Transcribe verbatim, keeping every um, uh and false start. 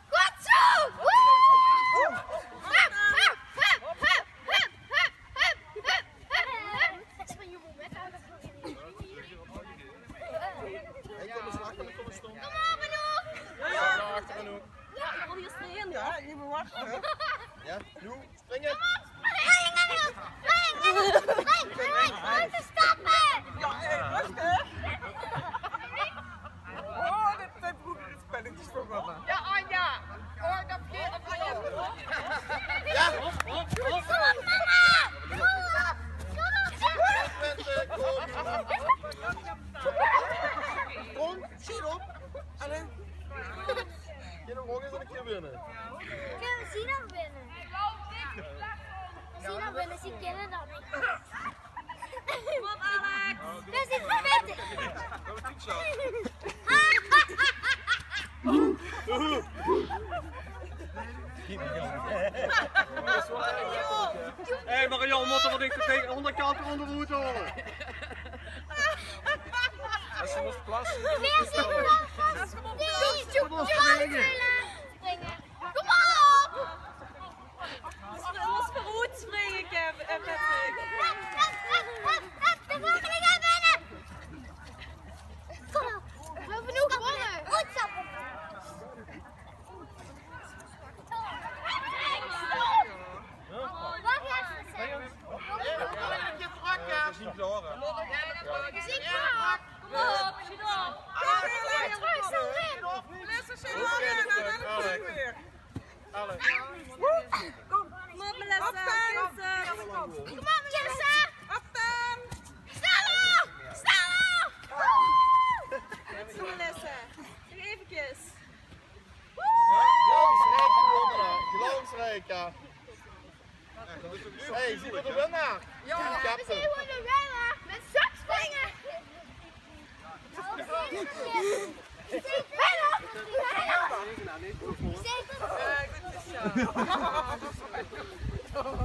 Goed zo! Woe! Hup, hup, hup. Hey, kom eens achter, kom eens staan. Kom op, Anouk! Ja, achter, Anouk. Ja, ik wil hier staan. Ja, je moet wachten, hè? Ja, Anouk, springen. Kom op, spring, Anouk! Spring, Anouk! Spring, Anouk! Grote stappen! Ja, hey, rustig. Oh, dit zijn vroeger spelletjes van mama. Ja, Anja. Oh, dat vergeet ik, Anja. Ja. Kom op, mama! Kom op! Kom op! Kom, schiet op. Allee. Geer nog eens een keer winnen. Kunnen we zien nog winnen? Zien nog winnen, ze kennen dat niet. Kom op, Alex. We zitten verder. Hé, Marion, we moeten van die onderkant onderuit halen. Als je moet plassen. We zitten wel vast. Kom op, springen. Kom op! Los, los vooruit springen, Kev-, eh, Patrick. Hup, hup, hup, hup, hup. De volgende gaat bijna. Kom op. We hebben genoeg gewonnen. Goed zo. Wacht even. Ze is niet klaar, hè? Ze is klaar. Kom op, schiet op. Kom op, schiet op. Kom op, schiet op. Alex. Kom op, Melissa. Kom op, Melissa. Op dan. Snel op! Snel op! Goed zo, Melissa. Nog eventjes. Glansrijk, ja. Glansrijk, ja. Hey, zien we de winnaar? Ja. Team Captain. We zien gewoon de winnaar. Met zakspringen. Bijna! Bijna! Ja, goed zo.